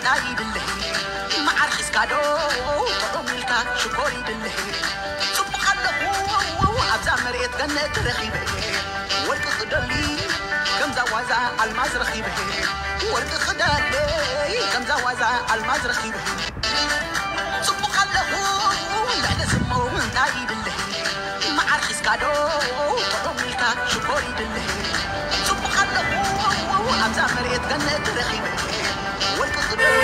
ጣይ ይድልህ መዓር ሒዝካ ዶ ጥዑም ኢልካ ሽኮር ይድልህ ጽቡቕ ኣለኹ ኣብዛ መሬት ገነት ረኺበ ወርቂ ክደሊ ከምዛ ዋዛ ኣልማዝ ረኺበ ወርቂ ክደሊ ከምዛ ዋዛ ኣልማዝ ረኺበ ጽቡቕ ኣለኹ ልዕሊ ስሞ እንታይ ይድልህ መዓር ሒዝካ ዶ ጥዑም ኢልካ ሽኮር ይድልህ ጽቡቕ ኣለኹ ኣብዛ መሬት ገነት ረኺበ ወርቂ ክደሊ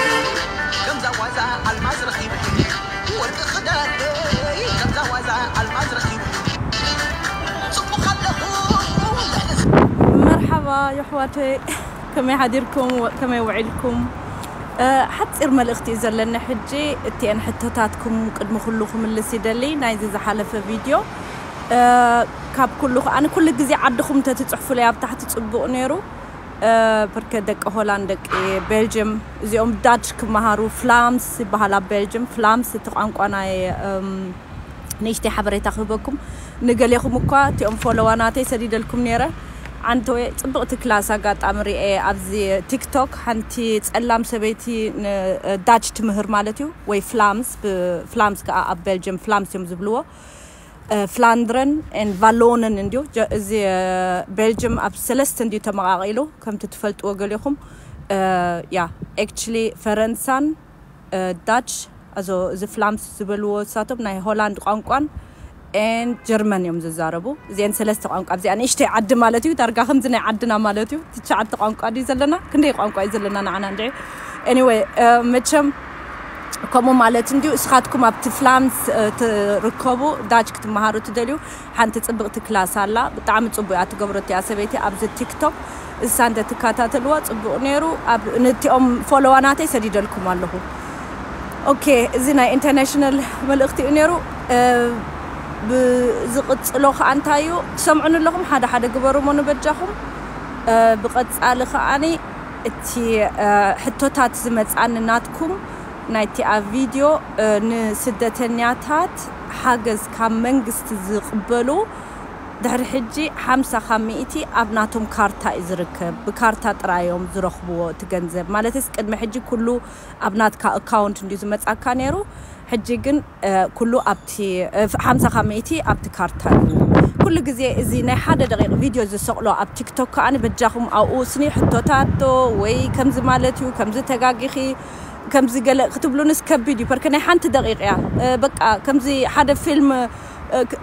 ከምዛ ዋዛ ኣልማዝ ረኺበ ወርቂ ክደሊ ከምዛ ዋዛ ኣልማዝ ረኺበ ጽቡቕ ኣለኹ ልዕሊ መርሓባ የሕዋተይ ከመይ ሓዲርኩም ከመይ ውዒልኩም ሓፂር መልእኽቲ እዩ ዘለኒ ሕጂ እቲአን ሕቶታትኩም ቅድሚ ኩሉ ክምልስ ይደሊ ናይዚ ዝሓለፈ ቪድዮ ካብ ኩሉ ከኣ ኩሉ ግዜ ዓድኹም ተትፅሕፉለይ ኣብ ታሕቲ ፅቡቕ ነይሩ ብርከ ደቂ ሆላንድ ደቂ ቤልጅም እዚኦም ዳች ክመሃሩ ፍላምስ ይበሃል ኣብ ቤልጅም ፍላምስ እቲ ቋንቋ ናይ ንእሽተይ ሓበሬታ ክህበኩም ንገሌኹም እኳ እቲኦም ፎሎዋ ናተይ ሰዲደልኩም ነይረ ዓንተወ ፅብቕቲ ክላስ ኣጋጣሚ ርኤ ኣብዚ ቲክቶክ ሓንቲ ፀላም ሰበይቲ ዳች ትምህር ማለት እዩ ወይ ፍላምስ ብፍላምስ ከዓ ኣብ ቤልጅም ፍላምስ እዮም ዝብልዎ ፍላንድረን ን ቫሎንን እንዲዩ እዚ ቤልጅም ኣብ ሰለስተ እንዲዩ ተመቃቂሉ ከምቲ ትፈልጥዎ ገሊኹም ያ actually ፈረንሳን ዳች ኣዞ እዚ ፍላምስ ዝበልዎ ሳቶም ናይ ሆላንድ ቋንቋን ን ጀርመን እዮም ዝዛረቡ እዚአን ሰለስተ ቋንቋ ኣብዚኣ ንእሽተይ ዓዲ ማለት እዩ ዳርጋ ከምዚ ናይ ዓድና ማለት እዩ ትሽዓተ ቋንቋ ድዩ ዘለና ክንደይ ቋንቋ እዩ ዘለና ንዓና እንድዒ anyway መቸም ከምኡ ማለት እንዲዩ እስኻትኩም ኣብቲ ፍላምስ ትርከቡ ዳች ክትመሃሩ ትደልዩ ሓንቲ ፅብቕቲ ክላስ ኣላ ብጣዕሚ ፅቡቅ እያ ትገብሮ እቲኣ ሰበይቲ ኣብዚ ቲክቶክ እሳ እንተ ትከታተልዋ ፅቡቅ ነይሩ ኣብ ነቲኦም ፎሎዋ ናተይ ሰዲደልኩም ኣለኹ ኦኬ እዚ ናይ ኢንተርናሽናል መልእኽቲ እዩ ነይሩ ብዝቕፅሎ ከዓ እንታይ እዩ ትሰምዑኒ ኣለኹም ሓደ ሓደ ግበሩ ሞ ንበጃኹም ብቐፃሊ ከዓኒ እቲ ሕቶታት ዝመፃኒ ናትኩም ናይቲ ኣብ ቪድዮ ንስደተኛታት ሓገዝ ካብ መንግስቲ ዝቕበሉ ድሕሪ ሕጂ ሓምሳ ካብ ሚእቲ ኣብ ናቶም ካርታ እዩ ዝርከብ ብካርታ ጥራዮም ዝረኽብዎ እቲ ገንዘብ ማለትስ ቅድሚ ሕጂ ኩሉ ኣብ ናትካ ኣካውንት እንዲዩ ዝመጻካ ነይሩ ሕጂ ግን ኩሉ ኣብቲ ሓምሳ ካብ ሚእቲ ኣብቲ ካርታ እዩ ኩሉ ግዜ እዚ ናይ ሓደ ደቂቕ ቪድዮ ዝሰቕሎ ኣብ ቲክቶክ ከኣ በጃኹም ኣብኡ ስኒ ሕቶታት ዶ ወይ ከምዚ ማለት እዩ ከምዚ ተጋጊኺ ከምዚ ገለ ክትብሉንስ ከቢድ እዩ ፐርከ ናይ ሓንቲ ደቂቕ እያ በቃ ከምዚ ሓደ ፊልም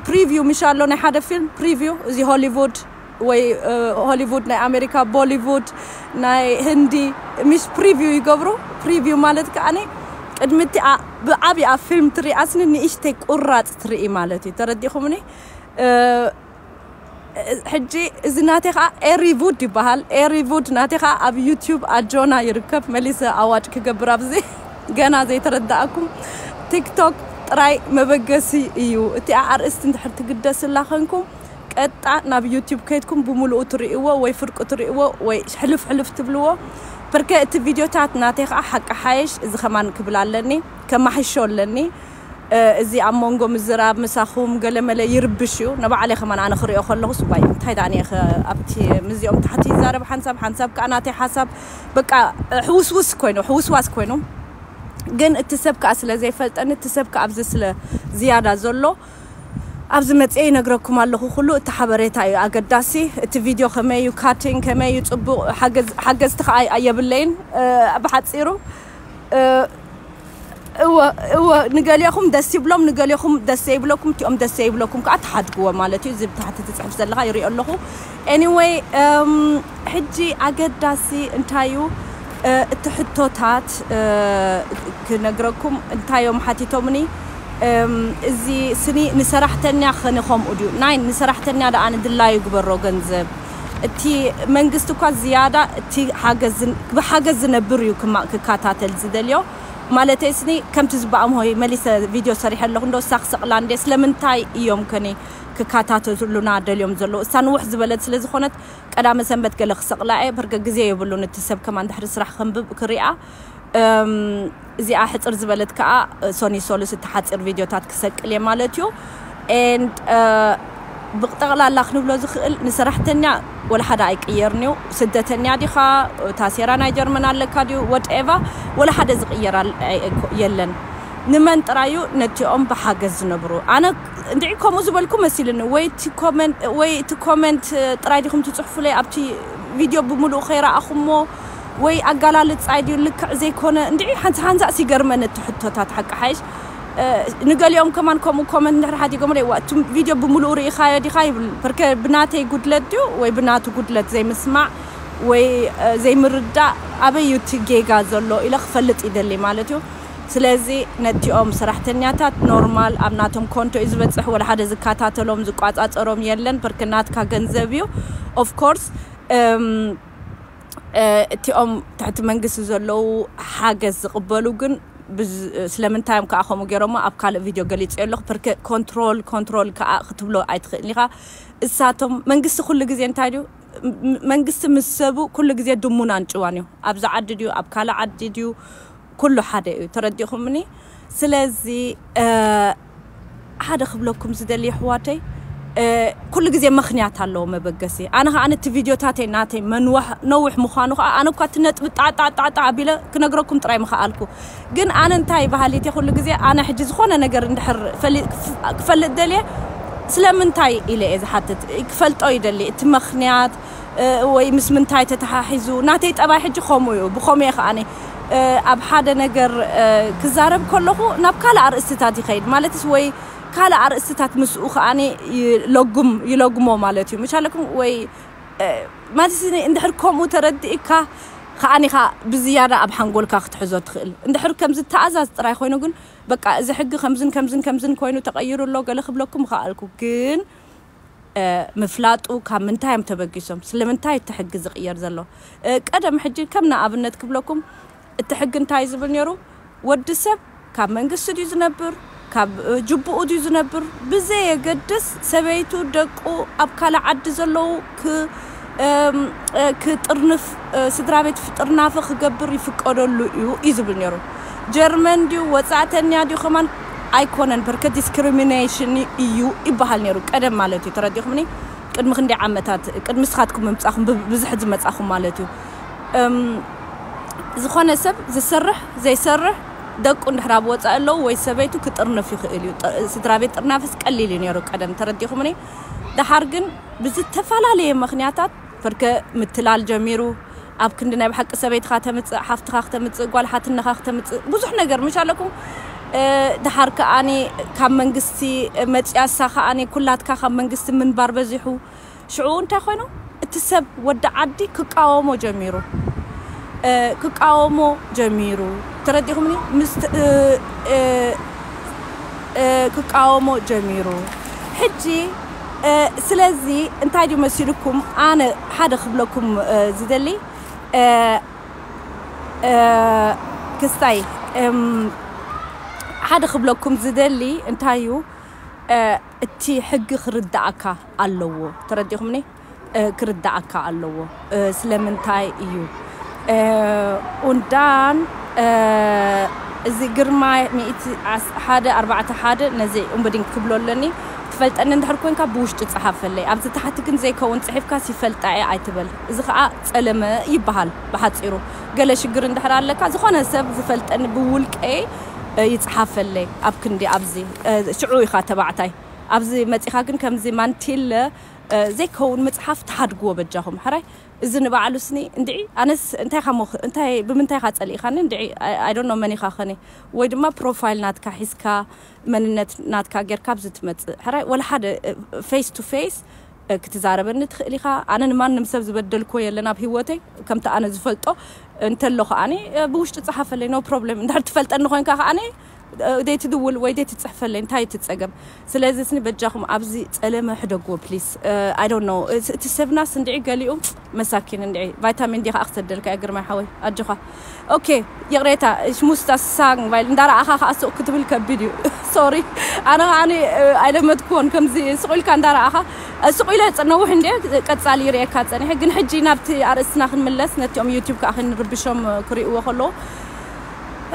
ፕሪቪው ምሽ ኣሎ ናይ ሓደ ፊልም ፕሪቪው እዚ ሆሊውድ ወይ ሆሊውድ ናይ ኣሜሪካ ቦሊውድ ናይ ህንዲ ምሽ ፕሪቪው ይገብሩ ፕሪቪው ማለት ከዓኒ ቅድሚ እቲ ብዓብያ ፊልም ትሪኣስኒ ንእሽተይ ቁራፅ ትርኢ ማለት እዩ ተረዲኹምኒ ሕጂ እዚ ናተይ ከዓ ኤሪቡድ ይበሃል ኤሪቡድ ናተይ ከዓ ኣብ ዩቲዩብ ኣጆና ይርከብ መሊሰ ኣዋጭ ክገብር ኣብዚ ገና ዘይተረዳእኩም ቲክቶክ ጥራይ መበገሲ እዩ እቲኣ ኣርእስቲ እንድሕር ትግደስላ ኸንኩም ቀጣ ናብ ዩቲዩብ ከይድኩም ብምሉኡ ትርእይዎ ወይ ፍርቂ ትርእይዎ ወይ ሕልፍ ሕልፍ ትብልዎ ፐርከ እቲ ቪድዮታት ናተይ ከዓ ሓቂ ሓየሽ እዚ ኸማን ክብል ኣለኒ ከማሕሾ ኣለኒ እዚ ኣብ መንጎ ምዝራብ ምሳኹም ገለመለ ይርብሽ እዩ ንባዕለይ ከማን ኣነ ክሪኦ ከለኹ ስዋይ እንታይ ዳኣ እየ ኣብቲ ምዚኦም ታሕቲ ይዛረብ ሓንሳብ ሓንሳብ ከዓ ናተይ ሓሳብ በቃ ሕውስውስ ኮይኑ ሕውስዋስ ኮይኑ ግን እቲ ሰብ ከዓ ስለ ዘይፈልጠኒ እቲ ሰብ ከዓ ኣብዚ ስለ ዝያዳ ዘሎ ኣብዚ መፅአ ይነግረኩም ኣለኹ ኩሉ እቲ ሓበሬታ እዩ ኣገዳሲ እቲ ቪድዮ ከመይ እዩ ካቲንግ ከመይ እዩ ፅቡቅ ሓገዝቲ ከዓ የብለይን ብሓፂሩ እወ እወ ንገሊኹም ደስ ይብሎም ንገሊኹም ደስ ዘይብለኩም እቲኦም ደስ ዘይብለኩም ከዓ ትሓድግዎ ማለት እዩ እዚ ብታሕቲ ትፅሕፍ ዘለካ ይሪኦ ኣለኹ anyway ሕጂ ኣገዳሲ እንታይ እዩ እቲ ሕቶታት ክነግረኩም እንታይ እዮም ሓቲቶምኒ እዚ ስኒ ንሰራሕተኛ ኸነ ከምኡ ድዩ ናይ ንሰራሕተኛ ደኣ ንድላዩ ግበሮ ገንዘብ እቲ መንግስቲ እኳ ዝያዳ እቲ ብሓገዝ ዝነብር እዩ ክካታተል ዝደልዮ ማለተይ ስኒ ከምቲ ዝበኣም ሆይ መሊሰ ቪድዮ ሰሪሐ ኣለኹ እንዶ እሳ ክሰቕላ እንደ ስለምንታይ እዮም ከኒ ክካታተሉና ደልዮም ዘለዉ እሳ ንውሕ ዝበለት ስለ ዝኾነት ቀዳመ ሰንበት ገለ ክሰቕላ እየ ብርገ ግዜ የብሉን እቲ ሰብ ከማን ድሕሪ ስራሕ ከንብብ ክሪኣ እዚኣ ሕፅር ዝበለት ከዓ ሶኒ ሶሉስ እቲ ሓፂር ቪድዮታት ክሰቅል እየ ማለት እዩ and ብጠቕላላ ክንብሎ ዝኽእል ንሰራሕተኛ ወላ ሓደ ኣይቅየርን እዩ። ስደተኛ ዲኻ፣ ታሴራ ናይ ጀርመን ኣለካ ድዩ፣ ወድኤቫ፣ ወላ ሓደ ዝቕየር ኣል-፣ ኣይ-፣ ኣይኮ-፣ የለን። ንመን ጥራዩ? ነቲኦም ብሓገዝ ዝነብሩ። ኣነ እንድዒ ከምኡ ዝበልኩ መሲልኒ፣ ወይ እቲ ኮመንት፣ ወይ እቲ ኮመንት ጥራይ ዲኹም ትጽሕፉለይ ኣብቲ ቪድዮ ብምሉኡ ከይረኣኹሞ፣ ወይ ኣጋላልጻይ ድዩ ልክዕ ዘይኮነ፣ እንድዒ ሓንሳ ሓንሳእ ሲገርመን እቲ ሕቶታት ሓቂ ሓይሽ። እ፣ ንገሊኦም ከማን ከምኡ ኮመንት እንድሕር ሓዲጎምለይ፣ "ዋ፣ እቲ ቪድዮ ብምሉኡ ርኢኻዮ ዲኻ?" ይብል። በርከ ብናተይ ጉድለት ድዩ ወይ ብናቱ ጉድለት ዘይምስማዕ ወይ፣ እ፣ ዘይምርዳእ ኣበይ እዩ እቲ ጌጋ ዘሎ ኢለ ክፈልጥ ይደሊ ማለት እዩ። ስለዚ ነቲኦም ሰራሕተኛታት ኖርማል ኣብ ናቶም ኮንቶ እዩ ዝበጽሕ፣ ወላ ሓደ ዝከታተሎም ዝቋጻጸሮም የለን። በርከ ናትካ ገንዘብ እዩ። ኦፍ ኮርስ፣ እም፣ እ፣ እቲኦም ትሕቲ መንግስቲ ዘለዉ ሓገዝ ዝቕበሉ ግን ብዝ-፣ ስለምንታይ እዮም ከዓ ከምኡ ገይሮሞ ኣብ ካልእ ቪድዮ ገሊጸዮ ኣለኹ። ፐርከ ኮንትሮል፣ ኮንትሮል ከዓ ክትብሎ ኣይትኽእልን ኢኻ። እሳቶም መንግስቲ ኩሉ ግዜ እንታይ ድዩ? ም-፣ መንግስቲ ምስ ሰቡ ኩሉ ግዜ ድሙን ኣንጭዋን እዩ። ኣብዚ ዓዲ ድዩ፣ ኣብ ካልእ ዓዲ ድዩ፣ ኩሉ ሓደ እዩ። ተረዲእኹምኒ? ስለዚ፣ እ፣ ሓደ ክብለኩም ዝደሊ ኣሕዋተይ፣ እ፣ ኩሉ ግዜ ምኽንያት ኣለዎ መበገሲ። ኣነ ኸዓ ነቲ ቪድዮታተይ ናተይ መንዋሕ ነዊሕ ምዃኑ ኸዓ ኣነ እኳ እቲ ነጥቢ ጣዕጣዕጣዕጣዕ ኣቢለ ክነግረኩም ጥራይ ምኸኣልኩ። ግን ኣነ እንታይ በሃሊት እየ ኩሉ ግዜ፣ ኣነ ሕጂ ዝኾነ ነገር እንድሕር ፈሊ-፣ ክፍ-፣ ክፈልጥ ደልየ ስለምንታይ ኢለ እየ ዝሓትት። ክፈልጦ ይደሊ እቲ ምኽንያት፣ እ፣ ወይ ምስ ምንታይ ተተሓሒዙ። ናተይ ጠባይ ሕጂ ከምኡ እዩ። ብኸምኡ እየ ከዓኒ፣ እ፣ ኣብ ሓደ ነገር፣ እ፣ ክዛረብ ከለኹ ናብ ካልእ ኣርእስትታት ይኸይድ። ማለትስ ወይ ካልእ ኣርእስትታት ምስኡ ከዓኒ ይለጉም፣ ይለጉሞ ማለት እዩ። ምሻለኩም ወይ፣ እ፣ ማለትስ እንድሕር ከምኡ ተረዲእካ ከዓኒ ኢኻ ብዝያዳ ኣብ ሓንጎልካ ክትሕዞ ትኽእል። እንድሕር ከም ዝተኣዛዝ ጥራይ ኮይኑ ግን በቃ እዚ ሕጊ ከምዝን ከምዝን ከምዝን ኮይኑ ተቐይሩ ኣሎ ገለ ክብለኩም ይኸኣልኩ። ግን እ፣ ምፍላጡ ካብ ምንታይ እዮም ተበጊሶም? ስለምንታይ እቲ ሕጊ ዝቕየር ዘሎ? እ፣ ቀደም ሕጂ ከም ንኣብነት ክብለኩም፣ እቲ ሕጊ እንታይ ዝብል ነይሩ? ወዲ ሰብ ካብ መንግስቲ ድዩ ዝነብር? ካብ፣ እ፣ ጅቡኡ ድዩ ዝነብር? ብዘየገድስ ሰበይቱ፣ ደቁ ኣብ ካልእ ዓዲ ዘለዉ ክ-፣ እም፣ እ፣ ክጥርንፍ፣ እ፣ ስድራ ቤት ጥርናፈ ክገብር ይፍቀደሉ እዩ፣ እዩ ዝብል ነይሩ። ጀርመን ድዩ ወጻእተኛ ድዩ ከማን ኣይኮነን፣ በርከ ዲስክሪሚኔሽን እዩ ይበሃል ነይሩ ቀደም ማለት እዩ። ተረዲኹምኒ? ቅድሚ ክንደይ ዓመታት፣ ቅድሚ ንስኻትኩም ምምጻኹም፣ ብ-፣ ብዙሕ ዝመጻኹም ማለት እዩ። እም፣ ዝኾነ ሰብ ዝሰርሕ ዘይሰርሕ፣ ደቁ እንድሕር ኣብ ወጻኢ ኣለዉ ወይ ሰበይቱ ክጥርንፍ ይኽእል እዩ። ጥ-፣ ስድራ ቤት ጥርናፍስ ቀሊል እዩ ነይሩ ቀደም። ተረዲኹምኒ? ደሓር ግን ብዝተፈላለየ ምኽንያታት በርከ ምትላል ጀሚሩ። ኣብ ክንዲ ናይ ብሓቂ ሰበይትኻ ተምጽእ፣ ሓፍትኻ ክተምጽእ፣ ጓል ሓትነኻ ክተምጽእ፣ ብዙሕ ነገር ምሽ ኣለኩም። እ፣ ደሓር ከኣኒ ካብ መንግስቲ መጽያሳ ከኣኒ ኩላትካ ካብ መንግስቲ ምንባር በዚሑ። ሽዑ እንታይ ኮይኑ? እቲ ሰብ ወዲ ዓዲ ክቃወሞ ጀሚሩ። እ፣ ክቃወሞ ጀሚሩ። ተረዲኹምኒ? ምስ ት-፣ እ፣ እ፣ እ፣ ክቃወሞ ጀሚሩ። ሕጂ፣ እ፣ ስለዚ እንታይ ድዩ መሲልኩም? ኣነ ሓደ ክብለኩም፣ እ፣ ዝደሊ፣ እ፣ እ፣ ክስታይ፣ እም፣ ሓደ ክብለኩም ዝደሊ እንታይ እዩ? እ፣ እቲ ሕጊ ክርዳኣካ ኣለዎ። ተረዲኹምኒ? እ፣ ክርዳኣካ ኣለዎ። እ፣ ስለምንታይ እዩ? እ፣ ኡንዳን፣ እ፣ እዚ ግርማ ሚእቲ ዓስ-፣ ሓደ ኣርባዕተ ሓደ ነዚ ኡምበዲን ክብሎ ኣለኒ። ትፈልጠኒ እንድሕር ኮንካ ብውሽጢ ጸሓፈለይ። ኣብዚ ታሕቲ ግን ዘይከውን ጽሒፍካስ ይፈልጣ እየ ኣይትበል። እዚ ኸኣ ጸለመ ይበሃል ብሓጺሩ። ገለ ሽግር እንድሕር ኣለካ፣ ዝኾነ ሰብ ዝፈልጠኒ ብውልቀይ፣ እ፣ ይጽሓፈለይ። ኣብ ክንዲ ኣብዚ፣ እ፣ ሽዑ ኢኻ ተባዕታይ። ኣብዚ መጺኻ ግን ከምዚ ማንቲለ፣ እ፣ ዘይከውን ምጽሓፍ ትሓድግዎ በጃኹም። ሕራይ፣ እዚ ንባዕሉ ስኒ እንድዒ፣ ኣነስ እንታይ ኻ ሞኽ-፣ እንታይ፣ ብምንታይ ኻ ጸሊእኻኒ? እንድዒ፣ ኣይ፣ ኣይ ዶንት ኖ መን ኢኻ ኸኒ? ወይ ድማ ፕሮፋይል ናትካ ሒዝካ፣ መንነት ናትካ ጌርካ ኣብዚ ትመጽእ። ሕራይ፣ ወላ ሓደ፣ እ፣ ፌስ ቱ ፌስ፣ እ፣ ክትዛረበኒ ትኽእል ኢኻ። ኣነ ንማንም ሰብ ዝበደልክዎ የለን ኣብ ህይወተይ፣ ከምቲ ኣነ ዝፈልጦ። እንተሎ ከኣኒ፣ እ፣ ብውሽጢ ጸሓፈለይ፣ ኖ ፕሮብሌም። እንድሕር ትፈልጠኒ ኮይንካ ከኣኒ፣ እ፣ ደይ ትድውል ወይ ደይ ትጽሕፈለይ፣ እንታይ እቲ ጸገም? ስለዚ ስኒ በጃኹም ኣብዚ ጸለመ ሕደግዎ ፕሊስ። እ፣ ኣይ ዶንት ኖ፣ እ፣ እቲ ሰብናስ እንድዒ ገሊኡ መሳኪን እንድዒ ቫይታሚን ዲ ከኣ ክሰደልካ እየ ግርማይ ሓወይ፣ ኣጆኻ። ኦኬ፣ ይቕሬታ፣ ሽሙስታ ሳንግ ባይል እንዳረኣኻ ከኣ ስቕ ክትብል ከቢድ እዩ። ሶሪ፣ ኣነ ከኣኒ፣ እ፣ ኣይለመድክዎን ከምዚ ስቕ ኢልካ እንዳረኣኻ። እ፣ ስቕ ኢለ ጸ-፣ ነዊሕ እንድየ ቀጻሊ ይርእየካ ጸኒሐ፣ ግን ሕጂ ናብቲ ኣርእስትና ክንምለስ፣ ነቲኦም ዩቱብ ከኣ ክንርብሾም፣ እ፣ ክርእይዎ ከለዉ።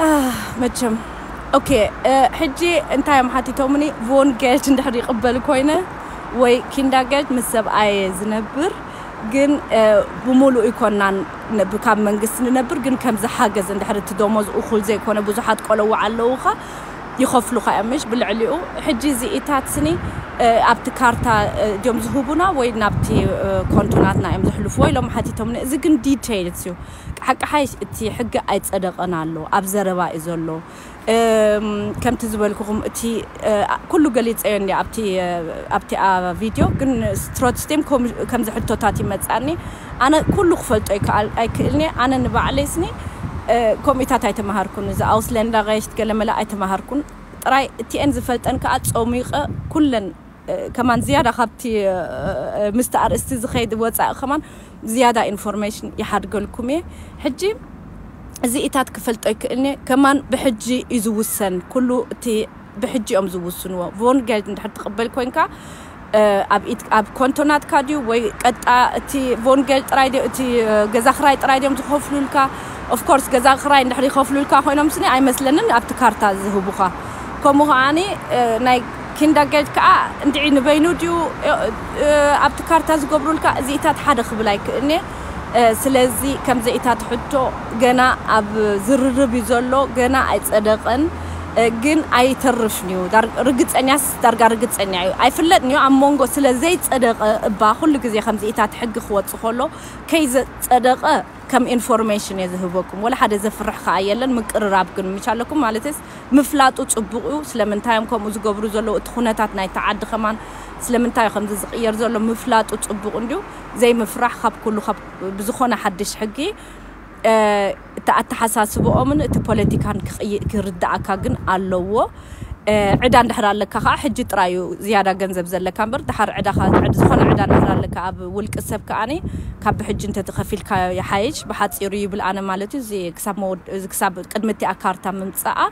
እ፣ መቸም። ኦኬ፣ እ፣ ሕጂ እንታይ እዮም ሓቲቶምኒ? ቮን ጌልት እንድሕር ይቕበል ኮይነ፣ ወይ ኪንዳገርት ምስ ሰብኣየ ዝነብር ግን ብሙሉእ ይኮናን ካብ መንግስቲ ንነብር ግን ከምዚ ሓገዝ እንድሕር እቲ ደሞዝ እኩል ዘይኮነ ብዙሓት ቆለዋ ኣለውኻ ይኸፍሉኻ እዮም ምሽ ብልዕሊኡ ሕጂ እዚ ኢታት ስኒ ኣብቲ ካርታ ድዮም ዝህቡና ወይ ናብቲ ኮንቶናትና እዮም ዝሕልፍዎ ኢሎም ሓቲቶምኒ እዚ ግን ዲቴይልስ እዩ ሓቂ ሓይሽ እቲ ሕጊ ኣይፀደቐን ኣሎ ኣብ ዘረባ እዩ ዘሎ ከምቲ ዝበልኩኹም እቲ ኩሉ ገሊፀዮ እንዲ ኣብቲ ቪድዮ ግን ትሮትስቴም ከምዚ ሕቶታት ይመፃኒ ኣነ ኩሉ ክፈልጦ ኣይክእልኒ ኣነ ንባዕለይ ስኒ ከምኡታት ኣይተመሃርኩን እዚ ኣውስለንዳ ገሽት ገለመለ ኣይተመሃርኩን ጥራይ እቲአን ዝፈልጠን ከዓ ፀሚቐ ኩለን ከማን ዝያዳ ካብቲ ምስቲ ኣርእስቲ ዝኸይድ ወፃኢ ከማን ዝያዳ ኢንፎርሜሽን ይሓድገልኩም እየ ሕጂ እዚ ኢታት ክፈልጦ ይክእልኒ ከማን ብሕጂ እዩ ዝውሰን ኩሉ እቲ ብሕጂ እዮም ዝውስንዎ ቮንገልድ እንድሕር ትቕበል ኮንካ ኣብ ኮንቶናትካ ድዩ ወይ ቀጣ እቲ ቮንገል ጥራይ ድዩ እቲ ገዛ ክራይ ጥራይ ድዮም ዝኸፍሉልካ ኦፍኮርስ ገዛ ክራይ እንድሕር ይኸፍሉልካ ኮይኖም ስኒ ኣይመስለንን ኣብቲ ካርታ ዝህቡኻ ከምኡ ከዓኒ ናይ ኪንዳገርት ከዓ እንድዒ ንበይኑ ድዩ ኣብቲ ካርታ ዝገብሩልካ እዚኢታት ሓደ ክብል ኣይክእልኒ ስለዚ ከምዚ ኢታት ሕቶ ገና ኣብ ዝርርብ እዩ ዘሎ ገና ኣይፀደቐን ግን ኣይተርፍን እዩ ርግፀኛስ ዳርጋ ርግፀኛ እዩ ኣይፍለጥን እዩ ኣብ መንጎ ስለ ዘይፀደቐ እባ ኩሉ ግዜ ከምዚ ኢታት ሕጊ ክወፅ ከሎ ከይዘፀደቐ ከም ኢንፎርሜሽን እየ ዝህበኩም ወላ ሓደ ዘፍርሕ ከዓ የለን ምቅርራብ ግን ምቻለኩም ማለትስ ምፍላጡ ፅቡቕ እዩ ስለምንታይ እዮም ከምኡ ዝገብሩ ዘለዉ እቲ ኩነታት ናይቲ ዓዲ ከማን ስለምንታይ እዩ ከምዚ ዝቕየር ዘሎ ምፍላጡ ፅቡቕ እንድዩ ዘይምፍራሕ ካብ ኩሉ ካብ ብዝኾነ ሓድሽ ሕጊ እቲ ኣተሓሳስብኦምን እቲ ፖለቲካን ክርዳእካ ግን ኣለዎ ዕዳ እንድሕር ኣለካ ከዓ ሕጂ ጥራይ እዩ ዝያዳ ገንዘብ ዘለካ እምበር ድሓር ዕዳኻ ዝኾነ ዕዳ እንድሕር ኣለካ ኣብ ውልቂ ሰብ ከዓኒ ካብ ብሕጂ እንተተኸፊልካ ይሓይሽ ብሓፂሩ ይብል ኣነ ማለት እዩ ክሳብ ቅድሚ እቲኣ ካርታ ምምፃኣ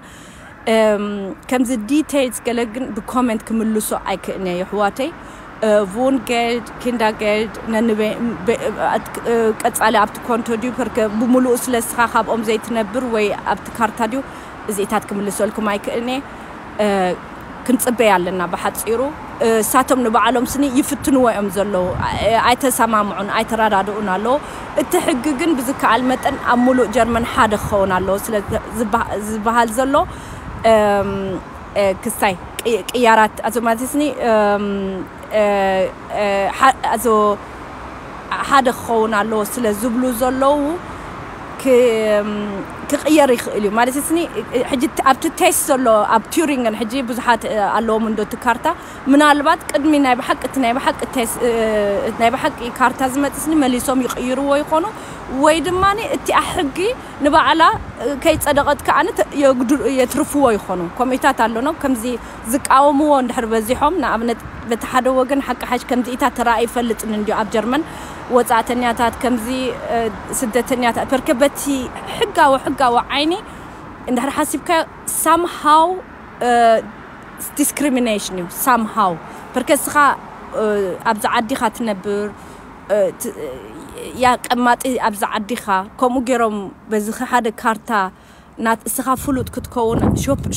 ከምዚ ዲቴይልስ ገለ ግን ብኮመንት ክምልሶ ኣይክእልነ የሕዋተይ ቮንገልድ ኪንዳገልድ ነንበ ቀጻሊ ኣብቲ ኮንቶ ድዩ ፐርከ ብምሉኡ ስለ ስኻ ካብኦም ዘይትነብር ወይ ኣብቲ ካርታ ድዩ እዚኢታት ክምልሰልኩም ኣይክእልነ ክንጽበይ ኣለና ብሓጺሩ እሳቶም ንባዕሎም ስኒ ይፍትንዎ እዮም ዘለዉ ኣይተሰማምዑን ኣይተረዳድኡን ኣለዉ እቲ ሕጊ ግን ብዝከኣል መጠን ኣብ ሙሉእ ጀርመን ሓደ ክኸውን ኣለዎ ስለ ዝበሃል ዘሎ ክስታይ ቅያራት ኣዞ ማለት ስኒ ኣዞ ሓደ ክኸውን ኣለዎ ስለ ዝብሉ ዘለዉ ክቕየር ይኽእል እዩ ማለት ስኒ ሕጂ ኣብቲ ቴስት ዘሎ ኣብ ቱሪንግን ሕጂ ብዙሓት ኣለዎም እንዶ እቲ ካርታ ምናልባት ቅድሚ ናይ ብሓቂ እቲ ናይ ብሓቂ ናይ ብሓቂ ካርታ ዝመፅስኒ መሊሶም ይቕይርዎ ይኾኑ ወይ ድማ እቲኣ ሕጊ ንባዕላ ከይፀደቐት ከዓ የትርፍዎ ይኾኑ ከምኡታት ኣለኖ ከምዚ ዝቃወምዎ እንድሕር በዚሖም ንኣብነት በቲ ሓደ ወገን ሓቂ ሓሽ ከምዚኢታት ተራእዩ ይፈልጥን እንዲዮ ኣብ ጀርመን ወፃእተኛታት ከምዚ ስደተኛታት ፐርከ በቲ ሕጋዊ ሕጋዊ ዓይኒ እንድሕር ሓሲብካ ሳምሃው ዲስክሪሚኔሽን እዩ ሳምሃው ፐርከ እስኻ ኣብዚ ዓዲኻ ትነብር ያ ቀማጢ ኣብዚ ዓዲኻ ከምኡ ገይሮም በዚ ሓደ ካርታ ናት እስኻ ፍሉጥ ክትከውን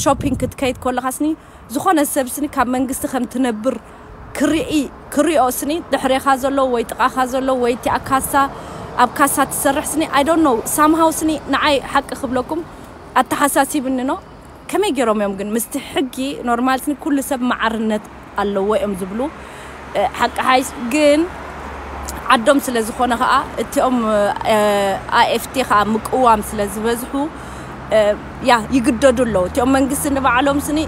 ሾፒንግ ክትከይድ ከለኻስኒ ዝኾነ ሰብስኒ ካብ መንግስቲ ከም ትነብር ክርኢ ክሪኦ ስኒ ድሕሬኻ ዘሎ ወይ ጥቓኻ ዘሎ ወይ እቲ ኣካሳ ኣብ ካሳ ትሰርሕ ስኒ ኣይ ዶንት ኖ ሳምሃው ስኒ ንዓይ ሓቂ ክብለኩም ኣተሓሳሲብኒ ኖ ከመይ ገይሮም እዮም ግን ምስቲ ሕጊ ኖርማል ስኒ ኩሉ ሰብ መዓርነት ኣለዎ እዮም ዝብሉ ሓቂ ሓይሽ ግን ዓዶም ስለ ዝኾነ ከዓ እቲኦም ኣኤፍቲ ከዓ ምቅዋም ስለ ዝበዝሑ ያ ይግደዱ ኣለዉ እቲኦም መንግስቲ ንባዕሎም ስኒ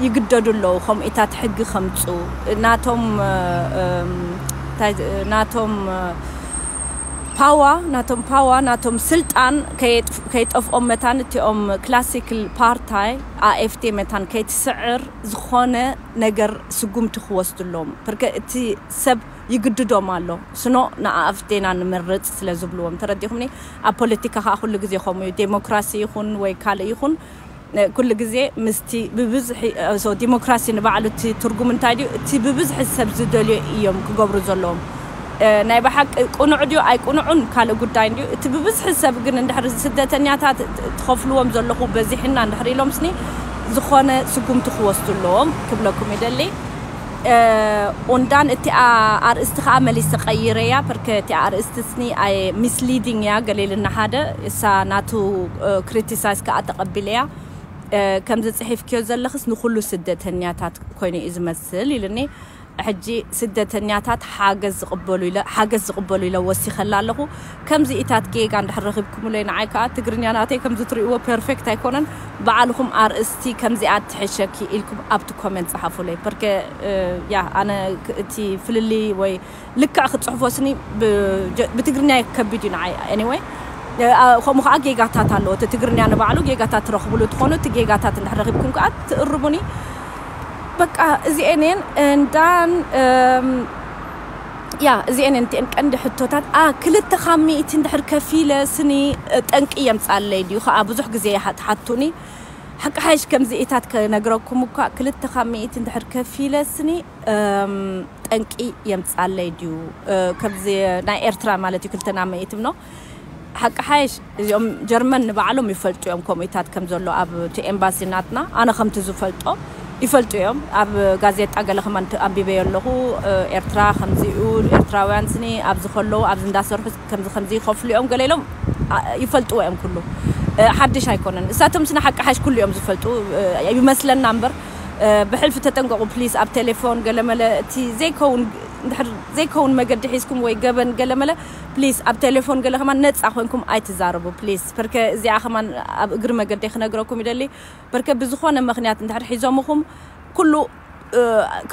ይግደዱ ኣለዉ ከምኡታት ሕጊ ከምፁ ናቶም ናቶም ፓዋ ናቶም ፓዋ ናቶም ስልጣን ከይጠፍኦም መታን እቲኦም ክላሲክል ፓርታይ ኣኤፍቲ መታን ከይትስዕር ዝኾነ ነገር ስጉምቲ ክወስዱ ኣለዎም ፐርከ እቲ ሰብ ይግድዶም ኣሎ ስኖ ንኣፍቴና ንምርፅ ስለ ዝብልዎም ተረዲኹምኒ ኣብ ፖለቲካ ከዓ ኩሉ ግዜ ከምኡ እዩ ዴሞክራሲ ይኹን ወይ ካልእ ይኹን ኩሉ ግዜ ምስቲ ብብዝሒ ዲሞክራሲ ንባዕሉ እቲ ትርጉም እንታይ ድዩ እቲ ብብዝሒ ሰብ ዝደልዮ እዮም ክገብሩ ዘለዎም ናይ ብሓቂ ቅኑዕ ድዩ ኣይቅኑዑን ካልእ ጉዳይ ድዩ እቲ ብብዝሒ ሰብ ግን እንድሕር ስደተኛታት ትኸፍልዎም ዘለኹ በዚሕና እንድሕር ኢሎም ስኒ ዝኾነ ስጉምቲ ክወስዱ ኣለዎም ክብለኩም ይደሊ ኦንዳን እቲኣ ኣርእስቲ ከዓ መሊስ ተቀይረያ ፐርከ እቲኣ ኣርእስቲ ስኒ ኣይ ሚስሊዲንግ እያ ገሌልና ሓደ እሳ ናቱ ክሪቲሳይዝ ከዓ ተቀቢለያ። ከምዚ ጽሒፍክዮ ዘለኽስ ንኩሉ ስደተኛታት ኮይኑ እዩ ዝመስል ኢልኒ። ሕጂ ስደተኛታት ሓገዝ ዝቕበሉ ኢለ ሓገዝ ዝቕበሉ ኢለ ወሲኸላ ኣለኹ። ከምዚ ኢታት ጌጋ እንድሕር ረኺብኩምለይ ንዓይ ከዓ ትግርኛ ናተይ ከምዚ ትርእይዎ ፐርፌክት ኣይኮነን። ባዕልኹም ኣርእስቲ ከምዚኣ ትሕሸኪ ኢልኩም ኣብቲ ኮመንት ጸሓፉለይ። ፐርከ ያ ኣነ እቲ ፍልልይ ወይ ልክዕ ክትጽሕፎ ስኒ ብትግርኛ ከቢድ እዩ ንዓይ። ኤኒወይ ከምኡ ከዓ ጌጋታት ኣለዎ። እቲ ትግርኛ ንባዕሉ ጌጋታት ትረኽብሉ ትኾኑ። እቲ ጌጋታት እንድሕር ረኺብኩም ከዓ ትእርሙኒ። በቃ እዚኤን እየን እንዳን ያ እዚኤን እየን እቲኤን ቀንዲ ሕቶታት። ኣ ክልተ ካብ ሚእቲ እንድሕር ከፊለ ስኒ ጠንቂ የምፃለይ ድዩ ከዓ ብዙሕ ግዜ ትሓቱኒ። ሓቂ ሓይሽ ከምዚ ኢታት ከነግረኩም እኳ ክልተ ካብ ሚእቲ እንድሕር ከፊለ ስኒ ጠንቂ የምፃለይ ድዩ? ከምዚ ናይ ኤርትራ ማለት እዩ ክልተ ናብ ሚእቲ ምኖ ሓቂ ሓይሽ እዚኦም ጀርመን ንባዕሎም ይፈልጡ እዮም ከምኡታት ከም ዘሎ ኣብ እቲ ኤምባሲ ናትና ኣነ ከምቲ ዝፈልጦ ይፈልጡ እዮም። ኣብ ጋዜጣ ገለ ከማን ኣንቢበዮ ኣለኹ። ኤርትራ ከምዚኡ ኤርትራውያን ስኒ ኣብዚ ከለዉ ኣብዚ እንዳሰርሑ ከምዚ ከምዚ ይኸፍሉ እዮም ገለ ኢሎም ይፈልጥዎ እዮም ኩሉ። ሓድሽ ኣይኮነን እሳቶም ስኒ ሓቂ ሓይሽ ኩሉ እዮም ዝፈልጡ ይመስለና እምበር ብሕልፊ ተጠንቀቁ ፕሊስ ኣብ ቴሌፎን ገለመለ እቲ ዘይከውን እንድሕር ዘይከውን መገዲ ሒዝኩም ወይ ገበን ገለመለ ፕሊስ ኣብ ቴሌፎን ገለ ከማን ነፃ ኮንኩም ኣይትዛረቡ ፕሊስ ፐርከ እዚኣ ከማን ኣብ እግሪ መገዲ ክነግረኩም ይደሊ። ፐርከ ብዝኾነ ምክንያት እንድሕር ሒዞምኹም ኩሉ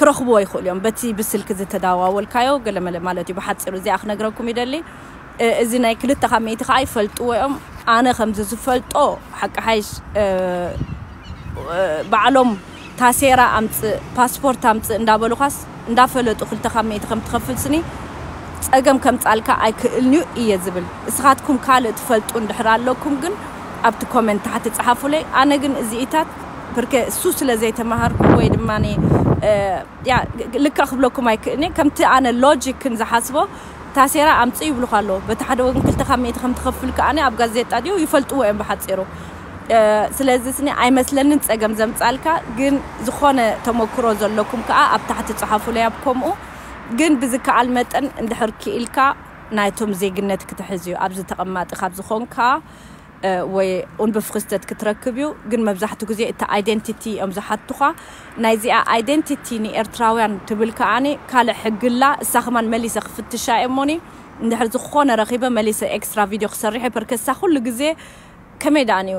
ክረኽብዎ ይኽእሉ እዮም በቲ ብስልኪ ዝተዳዋወልካዮ ገለመለ ማለት እዩ ብሓፂሩ እዚኣ ክነግረኩም ይደሊ። እዚ ናይ ክልተ ካብ ሚእቲ ከዓ ይፈልጥዎ እዮም። ኣነ ከምዚ ዝፈልጦ ሓቂ ሓይሽ ባዕሎም ታሴራ ኣምፅእ ፓስፖርት ኣምፅእ እንዳበሉኻስ እንዳፈለጡ ክልተ ካብ ሚእቲ ከም ትኸፍል ስኒ ፀገም ከምፃልካ ኣይክእልንዩ እየ ዝብል። እስኻትኩም ካልእ ትፈልጡ እንድሕር ኣለኩም ግን ኣብቲ ኮመንት ታሕቲ ፀሓፉለይ። ኣነ ግን እዚኢታት ብርከ እሱ ስለ ዘይተማሃርኩ ወይ ድማ ልክዕ ክብለኩም ኣይክእልኒ ከምቲ ኣነ ሎጂክን ዝሓስቦ ታሴራ ኣምፅእ ይብሉኻ ኣለዎ። በቲ ሓደ ወገን ክልተ ካብ ሚእቲ ከም ትኸፍል ከኣ ኣብ ጋዜጣ ድዩ ይፈልጥዎ እዮም ብሓፂሩ። ስለዚ ስኒ ኣይመስለንን ፀገም ዘምፃልካ ግን ዝኾነ ተመክሮ ዘለኩም ከዓ ኣብ ታሕቲ ፀሓፉለይ ኣብ ከምኡ ግን ብዝከኣል መጠን እንድሕር ክኢልካ ናይቶም ዜግነት ክትሕዝ እዩ ኣብዚ ተቐማጢ ካብ ዝኾንካ ወይ ኡንብፍክስተት ክትረክብ እዩ ግን መብዛሕትኡ ግዜ እቲ ኣይደንቲቲ እዮም ዝሓቱኻ። ናይዚኣ ኣይደንቲቲ ንኤርትራውያን ትብል ከኣኒ ካልእ ሕግላ እሳ ከማን መሊሰ ክፍትሻ እየ እሞኒ እንድሕር ዝኾነ ረኺበ መሊሰ ኤክስትራ ቪድዮ ክሰርሕ እየ ፐርከሳ ኩሉ ግዜ ከመይ ደኣን እዩ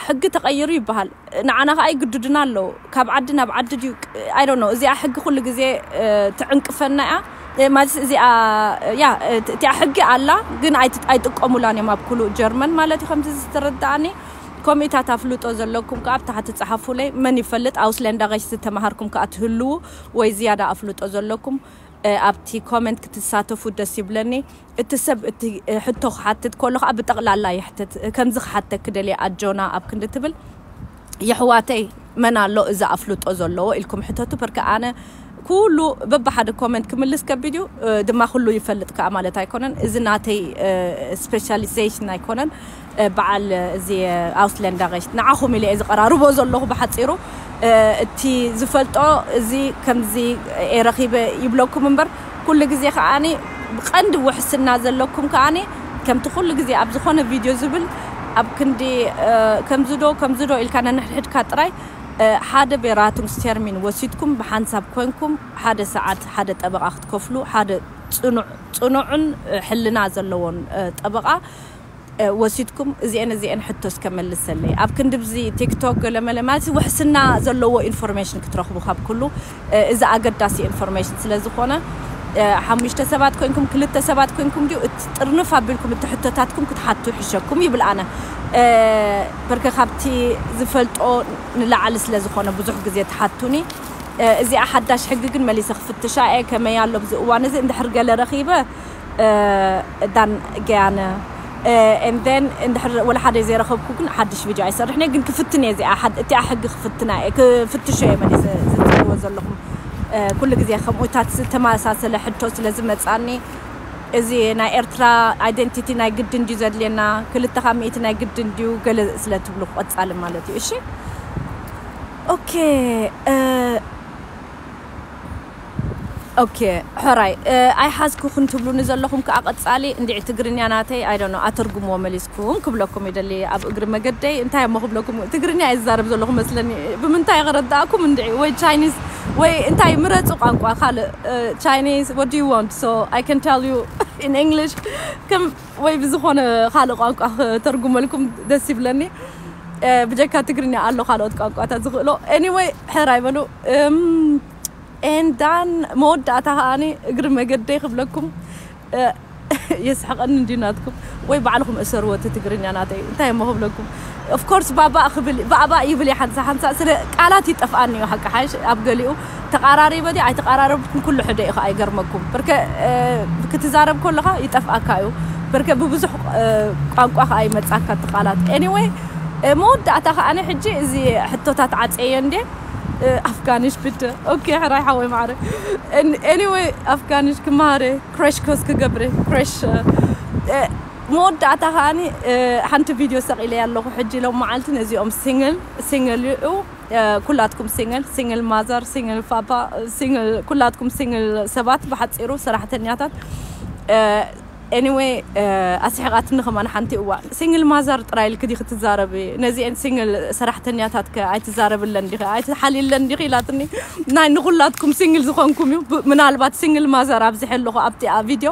ሕጊ ተቐይሩ ይበሃል። ንዓና ከዓ ይግድዱና ኣለዉ ካብ ዓዲ ናብ ዓዲ ድዩ ኣይዶ ነው እዚኣ ሕጊ ኩሉ ግዜ ትዕንቅፈና እያ። ማለት እዚኣ ያ እቲኣ ሕጊ ኣላ ግን ኣይጥቀሙላን እዮም ኣብ ኩሉ ጀርመን ማለት እዩ ከምዚ ዝተረዳእኒ። ከምኡታት ኣፍልጦ ዘለኩም ከዓ ኣብ ታሕቲ ፀሓፉለይ መን ይፈልጥ ኣውስለንዳ ቀሽ ዝተመሃርኩም ከዓ ትህልዉ ወይ ዝያዳ ኣፍልጦ ዘለኩም ኣብቲ ኮመንት ክትሳተፉ ደስ ይብለኒ። እቲ ሰብ እቲ ሕቶ ክሓትት ከሎ ከዓ ብጠቕላላ ይሕትት ከምዚ ክሓተክ ደልየ ኣጆና ኣብ ክንዲ ትብል የሕዋተይ መን ኣሎ እዚ ኣፍልጦ ዘለዎ ኢልኩም ሕተቱ ፐርከ ኣነ ኩሉ በብሓደ ኮመንት ክምልስ ከቢድ እዩ ድማ ኩሉ ይፈልጥ ከዓ ማለት ኣይኮነን እዚ ናተይ ስፔሻሊዜሽን ኣይኮነን በዓል እዚ ኣውስለንዳ ሽ ንዓኹም ኢለ እየ ዝቀራርቦ ዘለኹ ብሓፂሩ እቲ ዝፈልጦ እዚ ከምዚ እየ ረኺበ ይብለኩም እምበር ኩሉ ግዜ ከዓኒ ብቐንዲ ውሕስና ዘለኩም ከዓኒ ከምቲ ኩሉ ግዜ ኣብ ዝኾነ ቪድዮ ዝብል ኣብ ክንዲ ከምዝዶ ከምዝዶ ኢልካ ነንሕድሕድካ ጥራይ ሓደ ቤራቱንግስ ተርሚን ወሲድኩም ብሓንሳብ ኮንኩም ሓደ ሰዓት ሓደ ጠበቃ ክትከፍሉ ሓደ ፅኑዕ ፅኑዕን ሕልና ዘለዎን ጠበቃ ወሲድኩም እዚአን እዚአን ሕቶ እስከ መልሰለይ ኣብ ክንዲ ብዚ ቲክቶክ ገለመለ ማለት ውሕስና ዘለዎ ኢንፎርሜሽን ክትረኽቡ ካብ ኩሉ እዚ ኣገዳሲ ኢንፎርሜሽን ስለ ዝኾነ ሓሙሽተ ሰባት ኮንኩም ክልተ ሰባት ኮንኩም ድዩ እቲ ጥርንፍ ኣቢልኩም እቲ ሕቶታትኩም ክትሓቱ ይሕሸኩም ይብል ኣነ በርከ ካብቲ ዝፈልጦ ንላዕሊ ስለ ዝኾነ ብዙሕ ግዜ ትሓቱኒ እዚኣ ሓዳሽ ሕጊ ግን መሊሰ ክፍትሻ እየ ከመይ ኣሎ ብዚ እዋን እዚ እንድሕር ገለ ረኺበ እዳን ገያነ and then እንድሕር ወላ ሓደ ዘይረኸብኩ ግን ሓድሽ ቪድዮ ኣይሰርሕን እየ ግን ክፍትን እየ እዚኣ እቲኣ ሕጊ ክፍትና እየ ክፍትሾ እየ መሊሰ ዝፅልዎ ዘለኹም ኩሉ ግዜ ከምኡታት ዝተመሳሰለ ሕቶ ስለ ዝመፃኒ እዚ ናይ ኤርትራ ኣይደንቲቲ ናይ ግድን ድዩ ዘድልየና ክልተ ካብ ሚእቲ ናይ ግድን ድዩ ገለ ስለ ትብሉ ክቐፃሊ ማለት እዩ እሺ ኦኬ ኦኬ፣ ሕራይ ኣይሓዝኩ ክንትብሉኒ ዘለኹም ከዓ ቀጻሊ እንዲዕ ትግርኛ ናተይ ኣይደኖ ኣተርጉምዎ መሊስኩም ክብለኩም ይደሊ። ኣብ እግሪ መገደይ እንታይ እሞ ክብለኩም፣ ትግርኛ እየ ዝዛረብ ዘለኹ መስለኒ። ብምንታይ ከረዳእኩም እንዲዕ ወይ ቻይኒዝ ወይ እንታይ ምረፁ ቋንቋ ካልእ። ቻይኒዝ what do you want, so I can tell you in English ከም ወይ ብዝኾነ ካልእ ቋንቋ ክተርጉመልኩም ደስ ይብለኒ። ብጀካ ትግርኛ ኣሎ ካልኦት ቋንቋታት ዝኽእሎ። Anyway ሕራይ በሉ። And then መወዳእታ ከዓኒ እግሪ መገደይ ክብለኩም፣ የስሕቐኒ እንዲ ናትኩም ወይ ባዕልኹም እሰርዎ እቲ ትግርኛ ናተይ እንታይ እሞ ክብለኩም። Of course ባባ ክብል ባባ ይብል ሓንሳ ሓንሳ ስለ ቃላት ይጠፍኣኒ እዩ። ሓቂ ሓይሽ ኣብ ገሊኡ ተቃራሪበ ድዩ ኣይተቃራረብኩም ኩሉ ሕደ እዩ። ኣይገርመኩም በርከ ክትዛረብ ከለኻ ይጠፍኣካ እዩ። በርከ ብብዙሕ ቋንቋ ከዓ ይመጻካ እቲ ቃላት። Anyway መወዳእታ ከዓኒ ሕጂ እዚ ሕቶታት ዓፀየ እንዴ። ኣፍጋኒሽ ብደ ኦኬ ሕራይ ሓወይ ማዕረ። Anyway ኣፍጋኒሽ ክማሃረ ክረሽ ኮስ ክገብረ ክረሽ። መወዳእታ ከዓኒ ሓንቲ ቪድዮ ሰቒለ ኣለኹ ሕጂ ሎም መዓልቲ ነዚኦም ሲንግል ሲንግል እዩ። ኩላትኩም ሲንግል ሲንግል ማዘር ሲንግል ፓፓ ሲንግል ኩላትኩም ሲንግል ሰባት ብሓፂሩ ሰራሕተኛታት። Anyway ኣስሒቓትኒ ከማን ሓንቲ እዋ ሲንግል ማዘር ጥራይ ኢልክ ዲኺ ትዛረቢ? ነዚአን ሲንግል ሰራሕተኛታት ከ ኣይትዛረብለን ዲኺ ኣይትሓልይለን ዲኺ ኢላትኒ። ናይ ንኹላትኩም ሲንግል ዝኾንኩም እዩ። ምናልባት ሲንግል ማዘር ኣብዚሐ ኣለኹ ኣብቲ ቪድዮ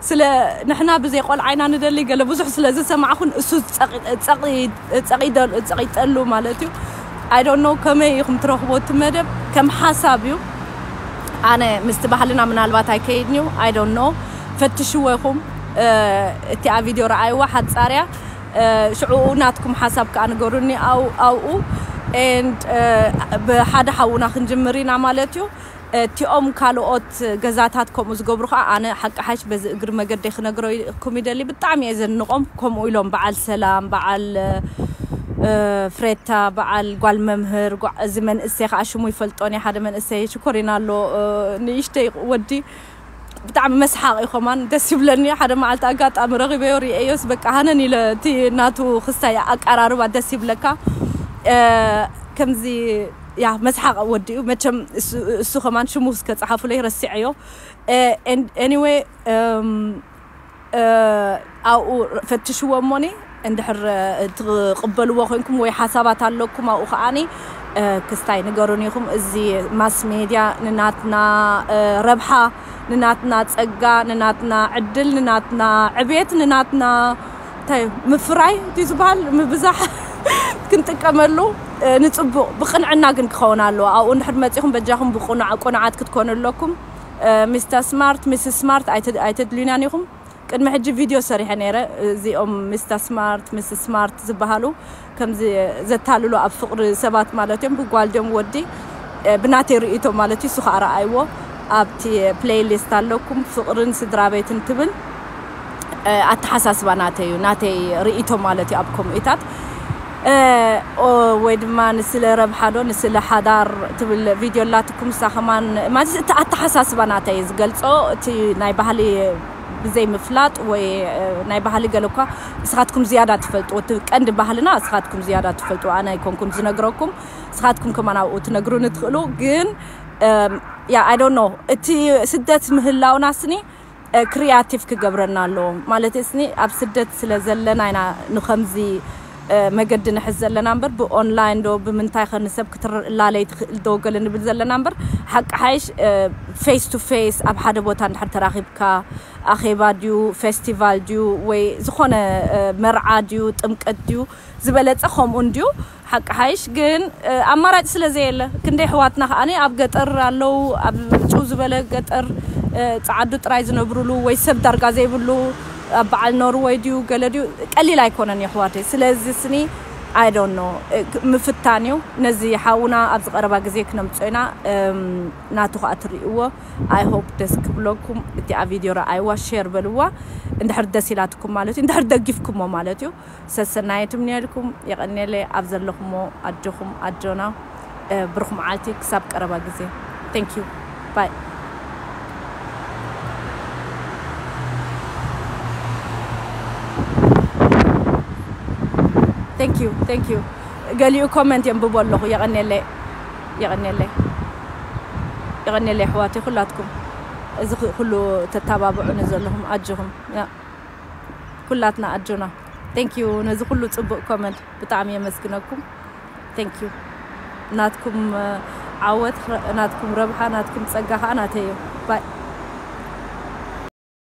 ስለ ንሕና ብዘይ ቆልዓ ኢና ንደሊ ገለ ብዙሕ ስለ ዝሰማዕኹን እሱ ጸቒጠሉ ጸቒጠሉ ማለት እዩ። I don't know ከመይ ኢኹም ትረኽቦ እቲ መደብ ከም ሓሳብ እዩ። ኣነ ምስቲ ባህልና ምናልባት ኣይከይድን እዩ። I don't know ፈትሽዎ ኢኹም። እቲኣ ቪድዮ ረኣይዋ ሓጻርያ ሽዑኡ ናትኩም ሓሳብ ከዓ ንገሩኒ ኣብኡ። And ብሓደ ሓውና ክንጅምር ኢና ማለት እዩ። እቲኦም ካልኦት ገዛታት ከምኡ ዝገብሩ ከዓ ኣነ ሓቂ ሓሽ በዚ እግሪ መገደይ ክነግረኩም ይደሊ። ብጣዕሚ እየ ዘንቆም። ከምኡ ኢሎም በዓል ሰላም በዓል ፍሬታ በዓል ጓል መምህር እዚ መንእሰይ ከዓ ሽሙ ይፈልጦን ሓደ መንእሰይ ሽኮሪና ኣሎ። ንእሽተይ ወዲ ብጣዕሚ መስሓቕ እዩ ከማን ደስ ይብለኒ። ሓደ መዓልቲ ኣጋጣሚ ረኺበዮ ርእየዮስ በቃ ሃነን ኢለ እቲ ናቱ ክስታይ ኣቀራርባ ደስ ይብለካ። ከምዚ ያ መስሓቕ ወዲ እዩ መቸም። እሱ ከማን ሽሙ እስከ ጸሓፉለይ ረሲዐዮ። Anyway ኣብኡ ፈትሽዎ እሞኒ እንድሕር ትቕበልዎ ኮንኩም ወይ ሓሳባት ኣለኩም ኣብኡ ከዓኒ ክስታይ ንገሩን ኢኹም። እዚ ማስ ሜድያ ንናትና ረብሓ ንናትና ጸጋ ንናትና ዕድል ንናትና ዕቤት ንናትና እንታይ ምፍራይ ድዩ ዝበሃል ምብዛሕ ክንጥቀመሉ ንጽቡቕ ብቕንዕና ግን ክኸውን ኣለዎ። ኣብኡ እንድሕር መጺኹም በጃኹም ብቁኑዓ ቁኑዓት ክትኮኑ ኣለኩም። ሚስተር ስማርት ሚስስ ስማርት ኣይተድልዩናን ኢኹም። ቅድሚ ሕጂ ቪድዮ ሰሪሐ ነይረ። እዚኦም ሚስተር ስማርት ሚስስ ስማርት ዝበሃሉ ከምዚ ዘታልሉ ኣብ ፍቕሪ ሰባት ማለት እዮም ብጓል ድዮም ወዲ ብናተይ ርእይቶ ማለት እዩ። እሱ ከዓ ረኣይዎ ኣብቲ ፕሌይሊስት ኣለኩም ፍቕርን ስድራ ቤትን ትብል ኣተሓሳስባ ናተይ እዩ ናተይ ርእይቶ ማለት እዩ ኣብ ከምኡታት ወይ ድማ ንስለ ረብሓ ዶ ንስለ ሓዳር ትብል ቪድዮ ኣላትኩም እሳ ከማን ማለት እቲ ኣተሓሳስባ ናተይ ዝገልፆ እቲ ናይ ባህሊ ብዘይ ምፍላጥ ወይ ናይ ባህሊ ገለ እኳ ንስኻትኩም ዝያዳ ትፈልጥዎ እቲ ቀንዲ ባህልና ንስኻትኩም ዝያዳ ትፈልጥዎ ኣነ ኣይኮንኩን ዝነግረኩም ንስኻትኩም ከማን ኣብኡ ትነግሩኒ ትኽእሉ ግን ያ I don't know እቲ ስደት ምህላውና ስኒ ክሪያቲቭ ክገብረና ኣለዎ ማለት ስኒ ኣብ ስደት ስለ ዘለና ኢና ንኸምዚ መገዲ ንሕዝ ዘለና እምበር ብኦንላይን ዶ ብምንታይ ከ ንሰብ ክትላለይ ትኽእል ዶ ገለ ንብል ዘለና እምበር ሓቂ ሓይሽ ፌስ ቱ ፌስ ኣብ ሓደ ቦታ እንድሕር ተራኺብካ ኣኼባ ድዩ ፌስቲቫል ድዩ ወይ ዝኾነ መርዓ ድዩ ጥምቀት ድዩ ዝበለጸ ከምኡ እንድዩ ሓቂ ሓይሽ ግን ኣማራጭ ስለ ዘየለ ክንደይ ኣሕዋትና ከዓኒ ኣብ ገጠር ኣለዉ ኣብ ጭው ዝበለ ገጠር ጸዓዱ ጥራይ ዝነብሩሉ ወይ ሰብ ዳርጋ ዘይብሉ ኣብ በዓል ኖርወይ ድዩ ገለ ድዩ ቀሊል ኣይኮነን የሕዋተይ ስለዚ ስኒ I don't know ምፍታን እዩ ነዚ ሓውና ኣብዚ ቀረባ ግዜ ክነምፅኦ ኢና ናቱ ከዓ ትርእይዎ I hope ደስ ክብለኩም እቲኣ ቪድዮ ረኣይዋ ሼር በልዋ እንድሕር ደስ ኢላትኩም ማለት እዩ እንድሕር ደጊፍኩሞ ማለት እዩ ሰሰናየት እምንየልኩም የቐንየለይ ኣብ ዘለኹሞ ኣጆኹም ኣጆና ብሩኽ መዓልቲ ክሳብ ቀረባ ግዜ thank you bye thank you thank you ገሊኡ ኮመንት የንብቦ ኣለኹ የቐንየለይ የቐንየለይ የቐንየለይ ኣሕዋተይ ኩላትኩም እዚ ኩሉ ተተባብዑኒ ዘለኹም ኣጆኹም። ያ ኩላትና ኣጆና። Thank you ነዚ ኩሉ ጽቡቕ comment ብጣዕሚ የመስግነኩም። Thank you። ናትኩም ዓወት፣ ናትኩም ረብሓ፣ ናትኩም ጸጋ ከዓ ናተይ እዩ። ባይ።